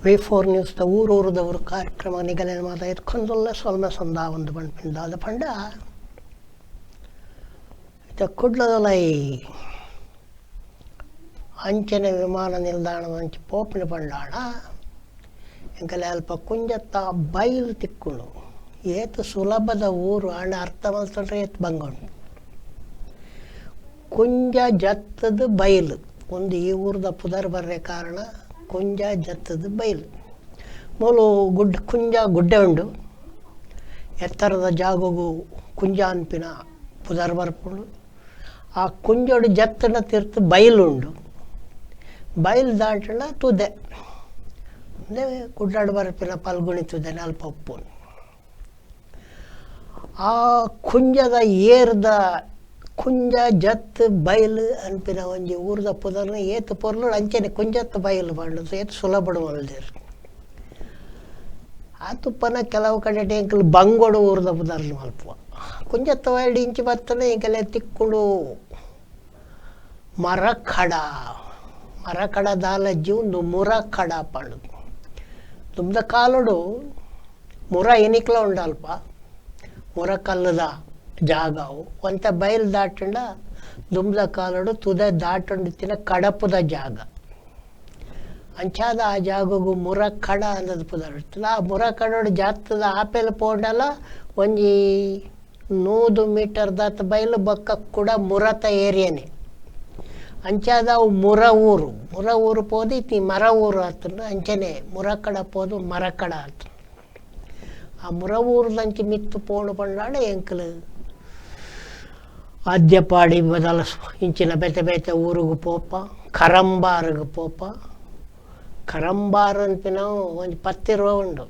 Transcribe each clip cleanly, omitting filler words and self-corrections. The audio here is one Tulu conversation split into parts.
V4 ನ್ಯೂಸ್ದ ಊರೂರದವರು ಕಾರ್ಯಕ್ರಮ ನಿಗಲೇನು ಮಾತ ಎತ್ಕೊಂದುಲ್ಲ ಸೊಲ್ಮೆ ಸಂದ ಒಂದು ಪಂಡ್ಪಿಂದಾದ ಪಂಡ ಇತ್ತ ಕುಡ್ಲದಲೈ ಅಂಚನೆ ವಿಮಾನ ನಿಲ್ದಾಣದ ಅಂಚೆ ಪೋಪಿನ ಪಂಡಾಣ ಎಂಕಲೆ ಅಲ್ಪ ಕುಂಜತ್ತ ಬೈಲು ತಿಕ್ಕುಂಡು. ಏತು ಸುಲಭದ ಊರು ಆಂಡ ಅರ್ಥ ಮಲ್ತೊಂಡ್ರೆ ಏತ್ ಬಂಗುಂಡು. ಕುಂಜ ಜತ್ತದ ಬೈಲು ಒಂದು ಈ ಊರದ ಪುದರ್ ಬರ್ರೆ ಕಾರಣ ಕುಂಜ ಜತ್ತದ ಬೈಲು. ಮೂಲು ಗುಡ್ಡ ಕುಂಜ ಗುಡ್ಡೆ ಉಂಡು, ಎತ್ತರದ ಜಾಗಗು ಕುಂಜ ಅನ್ಪಿನ ಪುದರ್ ಬರ್ಪುಂಡು. ಆ ಕುಂಜೋಡು ಜತ್ತನ ತೀರ್ಥ ಬೈಲುಂಡು, ಬೈಲು ದಾಟಣ ತುದೆ ಅಂದರೆ ಕುಡ್ಲಾಡು ಬರ್ಪಿನ ಪಲ್ಗುಣಿ ತುದೆ ಅಲ್ಪ ಉಪ್ಪು. ಆ ಕುಂಜದ ಏರ್ದ ಕುಂಜ ಜತ್ ಬೈಲು ಅನ್ಪಿನ ಒಂಜಿ ಊರ್ದ ಪುದರ್ನ ಏತ್ ಪೊರ್ಲು ಅಂಚನೆ ಕುಂಜತ್ ಬೈಲು ಪಂಡುದು ಏತ್ ಸುಲಭಡು ಮಲ್ದೆರ್. ಆ ತುಪ್ಪನ ಕೆಲವು ಕಡೆ ಎಂಕುಲು ಬಂಗೋಡು ಊರ್ದ ಪುದರ್ನ ಮಲ್ಪುವ. ಕುಂಜತ್ತ ಬೈಲ್ಡ್ ಇಂಚಿ ಬತ್ತನೆ ಎಂಕಲೆ ತಿಕ್ಕುಂಡು ಮರಕಡ, ಮರಕಡ ದಾಲಜ್ಜಿ ಉಂದು ಮುರಕಡ ಪಂಡುದು. ದುಂಬ್ದ ಕಾಲಡು ಮುರ ಎನಿಕ್ಲ ಉಂಡಲ್ಪ ಮುರಕಲ್ಲದ ಜಾಗವು ಒಂತ ಬೈಲು ದಾಟಂಡ ದುಂಬ್ದ ಕಾಲಡು ತುದೆ ದಾಟೊಂಡಿತ್ತಿನ ಕಡಪುದ ಜಾಗ ಅಂಚಾದ ಆ ಜಾಗಗು ಮುರಕಡ ಅನ್ನೋದು ಪುದರ್ ಇರ್ತದೆ. ಆ ಮುರಕಡೋಡು ಜಾತದ ಆಪೆಲ್ ಪೋಂಡಲ ಒಂಜಿ 100 ಮೀಟರ್ ದಾತ ಬೈಲು ಬೊಕ್ಕ ಕೂಡ ಮುರತ ಏರಿಯಾನೆ ಅಂಚಾದ ಅವು ಮುರ ಊರು. ಮುರ ಊರು ಪೋದು ಇತ್ತಿ ಮರ ಊರು ಆತಂಡು ಅಂಚನೆ ಮುರಕಡ ಪೋದು ಮರಕಡ ಆತು. ಆ ಮುರ ಊರುದಂಚಿ ಮಿತ್ತು ಪೋಣು ಪಂಡಾಡ ಎಂಕಲು ಆದ್ಯಪಾಡಿ ಬದಲ ಇಂಚಿನ ಬೇತೆ ಬೇತೆ ಊರುಗು ಪೋಪ, ಕರಂಬಾರುಗು ಪೋಪ. ಕರಂಬಾರ್ ಅನ್ಪಿನವು ಒಂಜಿ ಪತ್ತಿರುವ ಉಂಡು,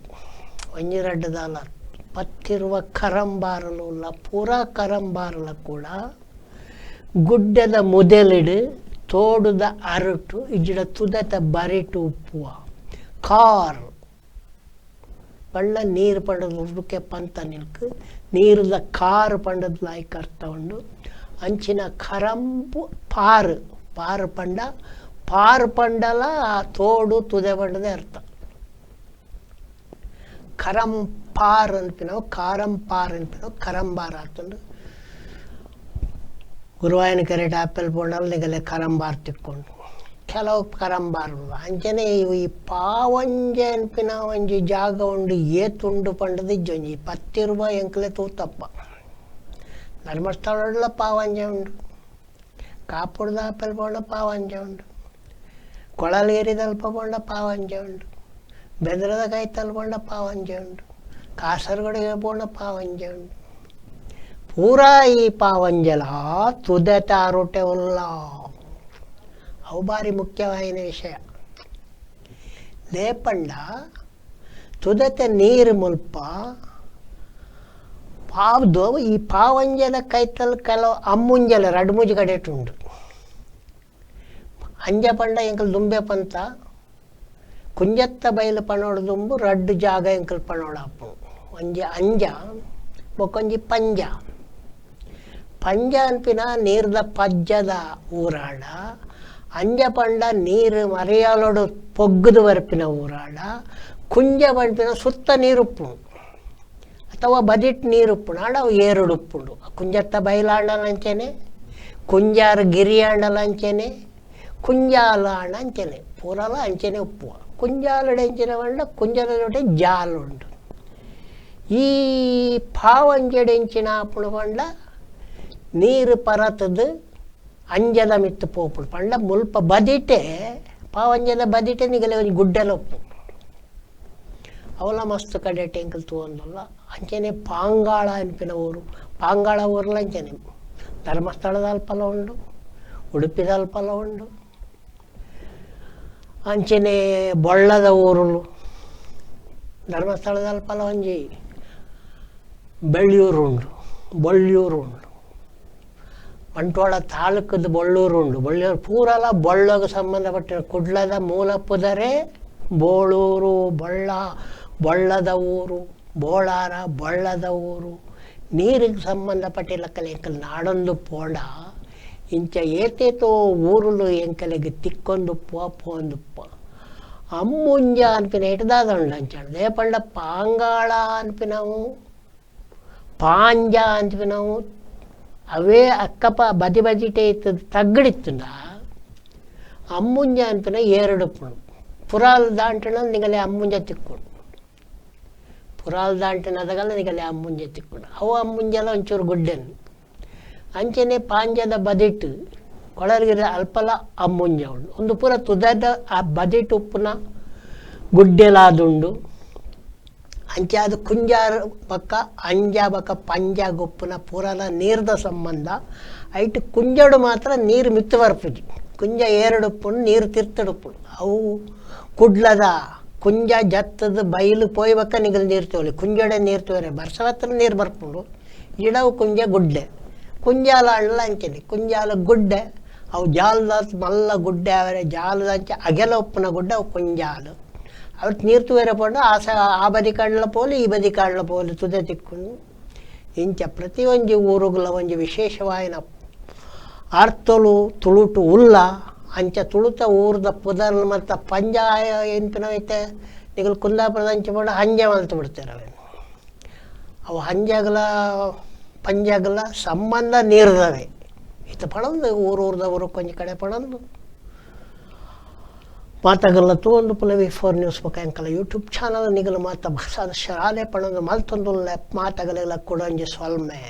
ಒಂಜಿ ರಡ್ಡು ದಾಲ ಪತ್ತಿರುವ ಕರಂಬಾರಲು ಉಲ್ಲ. ಪೂರಾ ಕರಂಬಾರಲ ಕೂಡ ಗುಡ್ಡದ ಮುದೆಲಿಡು ತೋಡುದ ಅರಟು ಇಜ್ಜಿಡ ತುದತ ಬರಿಟು ಉಪ್ಪುವ ಕಾರ್ ಪಳ್ಳ ನೀರು ಪಂಡದ ಉಡುಕೆ ಪಂತ ನಿಲ್ಕು ನೀರುದ ಕಾರು ಪಂಡದ ಲಾಯ್ಕ್ ಅರ್ಥ ಉಂಡು. ಅಂಚಿನ ಕರಂಬು ಪಾರು ಪಾರು ಪಂಡ ಪಾರು ಪಂಡಲ ತೋಡು ತುದೆ ಪಂಡದೇ ಅರ್ಥ. ಕರಂ ಪಾರ್ ಅನ್ಪಿನವು ಕಾರಂ ಪಾರ್ ಅನ್ಪಿನವು ಕರಂಬಾರ್ ಆತುಂಡು. ಗುರುವಾಯನ ಕೆರೆಟ್ ಆಪೆಲ್ ಪೋಂಡಲ್ ನಿಗಲೆ ಕರಂಬಾರ್ ತಿಕ್ಕೊಂಡು ಕೆಲವು ಕರಂಬಾರ್ ಅಂಚನೆ ಈ ಪಾವಂಜೆ ಅನ್ಪಿನ ಒಂಜಿ ಜಾಗ ಉಂಡು ಏತುಂಡು ಪಂಡದ ಇಜ್ಜೊಂಜಿ ಪತ್ತಿರುವ ಎಂಕಲೆ ತೂತಪ್ಪ. ಧರ್ಮಸ್ಥಳಡ್ಲ ಪಾವಂಜೆ ಉಂಡು, ಕಾಪುಡ್ದ ಆಪೆಲ್ ಪೋಂಡ ಪಾವಂಜೆ ಉಂಡು, ಕೊಳಲೇರಿದಲ್ಪ ಪೋಂಡ ಪಾವಂಜೆ ಉಂಡು, ಬೆದ್ರದ ಕೈತಲ್ ಪೋಂಡ ಪಾವಂಜೆ ಉಂಡು, ಕಾಸರಗೋಡಿಗೆ ಪೋಂಡ ಪಾವಂಜೆ ಉಂಡು. ಪೂರಾ ಈ ಪಾವಂಜಲ ತುದೆತ ರೊಟ್ಟೆ ಉಲ್ಲ ಅವು ಭಾರಿ ಮುಖ್ಯವಾಯಿನ ವಿಷಯ. ಲೇಪಂಡ ತುದತೆ ನೀರು ಮುಲ್ಪ ಪಾವ್ದು ಈ ಪಾವಂಜಲ ಕೈತಲ್ ಕೆಲವು ಅಮ್ಮುಂಜಲ ರಡ್ಡು ಮೂಜಿ ಕಡೆಟ್ ಉಂಡು. ಅಂಜ ಪಂಡ ಎಂಕಲ್ ದುಂಬೆ ಪಂತ ಕುಂಜತ್ತ ಬೈಲು ಪಣೋಡು ದುಂಬು ರಡ್ಡು ಜಾಗ ಎಂಕಲ್ ಪಣೋಡಾಪು. ಒಂಜಿ ಅಂಜ ಬೊಕ್ಕೊಂಜಿ ಪಂಜ. ಪಂಜ ಅನ್ಪಿನ ನೀರ್ದ ಪಜ್ಜದ ಊರಾಡ, ಅಂಜ ಪಂಡ ನೀರು ಮರಿಯಾಲೋಡು ಪೊಗ್ಗುದು ಬರ್ಪಿನ ಊರಾಡ, ಕುಂಜ ಪಂಪಿನ ಸುತ್ತ ನೀರುಪ್ಪು ಅಥವಾ ಬದಿಟ್ ನೀರುಪ್ಪು ಆಂಡ ಅವು ಏರುಡುಪ್ಪುಂಡು. ಕುಂಜತ್ತ ಬೈಲಾಂಡಲ ಅಂಚೆನೆ, ಕುಂಜಾರು ಗಿರಿಯಾಂಡಲ ಅಂಚೆನೆ, ಕುಂಜಾಲ ಆಂಡ ಅಂಚೆನೆ, ಪೂರಲ ಅಂಚೆನೆ ಉಪ್ಪುವ. ಕುಂಜಾಲಡೆ ಅಂಚಿನ ಪಂಡ ಕುಂಜದ ಜೊತೆ ಜಾಲುಂಡು. ಈ ಪಾವಂಜೆಡೆ ಎಂಚಿನ ಆಪುಂಡು ಪಂಡ ನೀರು ಪರತದು ಅಂಜದ ಮಿತ್ತು ಪೋಪುಂಡು. ಪಂಡ ಮುಲ್ಪ ಬದಿಟೆ ಪಾವಂಜದ ಬದಿಟೆ ನಿಗಲೆ ಒಂಜಿ ಗುಡ್ಡೆಲ ಉಪ್ಪು ಅವಲ ಮಸ್ತ್ ಕಡೆ ಟೆಂಕಲ್ ತೂವೊಂದುಲ್ಲ. ಅಂಚನೆ ಪಾಂಗಾಳ ಅನ್ಪಿನ ಊರು, ಪಾಂಗಾಳ ಊರ್ಲ ಅಂಚನೆ ಧರ್ಮಸ್ಥಳದ ಅಲ್ಪಲ ಉಂಡು, ಉಡುಪಿದ ಅಲ್ಪಲ ಉಂಡು, ಅಂಚನೆ ಬೊಳ್ಳದ ಊರುಲು ಧರ್ಮಸ್ಥಳದ ಅಲ್ಪಲ ಒಂಜಿ ಬೆಳ್ಯೂರು ಉಂಡು, ಬೊಳ್ಯೂರು ಉಂಡು, ಬಂಟ್ವಾಳ ತಾಲೂಕದ ಬೊಳ್ಳೂರು ಉಂಡು. ಬೊಳ್ಳೂರು ಪೂರಲ ಬೊಳ್ಳಗೆ ಸಂಬಂಧಪಟ್ಟ ಕುಡ್ಲದ ಮೂಲ ಪುದರೆ ಬೋಳೂರು, ಬೊಳ್ಳ, ಬೊಳ್ಳದ ಊರು, ಬೋಳಾರ, ಬೊಳ್ಳದ ಊರು. ನೀರಿಗೆ ಸಂಬಂಧಪಟ್ಟಿಲ್ಲ ಎಂಕಲ್ ನಾಡೊಂದು ಪೋಂಡ ಇಂಚ ಏತೇತೋ ಊರುಲು ಎಂಕಲೆಗ್ ತಿಕ್ಕೊಂದುಪ್ಪುವ ಪೋಂದುಪ್ಪ. ಅಮ್ಮುಂಜ ಅನ್ಪಿನ ದಾದ ಉಂಡು ಅಂಚಾಂಡ ದಾಯೆ ಪಂಡ ಪಾಂಗಾಳ ಅನ್ಪಿನವು ಪಾಂಜ ಅನ್ಪಿನವು ಅವೇ ಅಕ್ಕಪ ಬದಿ ಬದಿಟೇ ಇತ್ತದ ತಗ್ಗಡಿತ್ತುಂಡ ಅಮ್ಮುಂಜ ಅನ್ಪಿನ ಏರಡುಪ್ಪುಂಡು ಪುರಾಲ್ ದಾಂಟಣ ನಿಗಲೆ ಅಮ್ಮುಂಜ ತಿಕ್ಕುಂಡು ಪುರಾಲ್ ದಾಂಟಿನದಗಲ ನಿಗಲೆ ಅಮ್ಮುಂಜ ತಿಕ್ಕುಂಡು ಅವು ಅಮ್ಮುಂಜಲ ಒಂಚೂರು ಗುಡ್ಡೆನು ಅಂಚನೆ ಪಾಂಜದ ಬದಿಟ್ಟು ಕೊಳರ್ಗಿರ ಅಲ್ಪಲ ಅಮ್ಮುಂಜ ಉಂಡು ಒಂದು ಪೂರ ತುದದ ಆ ಬದಿಟ್ಟು ಉಪ್ಪುನ ಗುಡ್ಡೆಲಾದುಂಡು. ಅಂಚೆ ಅದು ಕುಂಜಾರ ಬಕ್ಕ ಅಂಜ ಬಕ್ಕ ಪಂಜ ಗೊಪ್ಪುನ ಪೂರಲ ನೀರ್ದ ಸಂಬಂಧ. ಐಟ್ ಕುಂಜಡು ಮಾತ್ರ ನೀರು ಮಿತ್ತು ಬರ್ಪುಜಿ, ಕುಂಜ ಏರಡುಪ್ಪುಂಡು ನೀರು ತಿರ್ತಡುಪ್ಪುಂಡು. ಅವು ಕುಡ್ಲದ ಕುಂಜ ಜತ್ತದ ಬೈಲು ಪೋಯ್ ಬಕ್ಕ ನಿಗಲ್ ನೀರು ತೋಲಿ ಕುಂಜಡೆ ನೀರು ತೋರೆ ಬರ್ಸವತ್ರ ನೀರು ಬರ್ಪುಂಡು. ಇಡವು ಕುಂಜ ಗುಡ್ಡೆ ಕುಂಜಾಲ ಅಣ್ಣ ಅಂಚನೆ ಕುಂಜಾಲ ಗುಡ್ಡೆ ಅವು ಜಾಲದ ಮಲ್ಲ ಗುಡ್ಡೆ ಅವರೆ ಜಾಲದ ಅಂಚೆ ಅಗೆಲ ಉಪ್ಪುನ ಗುಡ್ಡೆ ಅವು ಕುಂಜಾಲು. ಅವು ನೀರು ತೂವೆರೆ ಪೋಂಡ ಆ ಸ ಆ ಬದಿ ಕಾಡ್ಲ ಪೋಲಿ ಈ ಬದಿ ಕಾಡ್ಲ ಪೋಲಿ ತುದೆ ತಿಕ್ಕುಂಡು. ಇಂಚ ಪ್ರತಿಯೊಂಜಿ ಊರುಗಳ ಒಂಜಿ ವಿಶೇಷವಾಯಿನ ಅರ್ಥಲು ತುಳುಟು ಉಲ್ಲ. ಅಂಚ ತುಳುತ ಊರ್ದ ಪುದರ್ ಮತ್ತು ಪಂಜ ಎಂಪಿನ ಐತೆ ನಿಗಲು ಕುಂದಾಪುರದ ಅಂಚೆ ಪಂಡ ಹಂಜೆ ಮಲ್ತು ಬಿಡ್ತಾರೆ ಅವೇನು. ಅವು ಹಂಜಗಲ ಪಂಜಗಲ ಸಂಬಂಧ ನೀರ್ದವೆ. ಇತ್ತ ಪಡಂದು ಊರೂರ್ದ ಊರು ಕೊಂಚ ಕಡೆ ಪಡಂದು ಮಾತಗಲ್ಲ ತೂವೊಂದು ಪುಲ ವಿ4 ನ್ಯೂಸ್ ಬೊಕ ಎಂಕಲ ಯೂಟ್ಯೂಬ್ ಚಾನಲ್ ನಿಗಲು ಮಾತ ಶಾಲೆ ಪಣಂದು ಮಲ್ತೊಂದುಲ್ಲ ಮಾತಗಲೆಲ್ಲ ಕೊಡೊಂಜಿ ಸೊಲ್ಮೆ.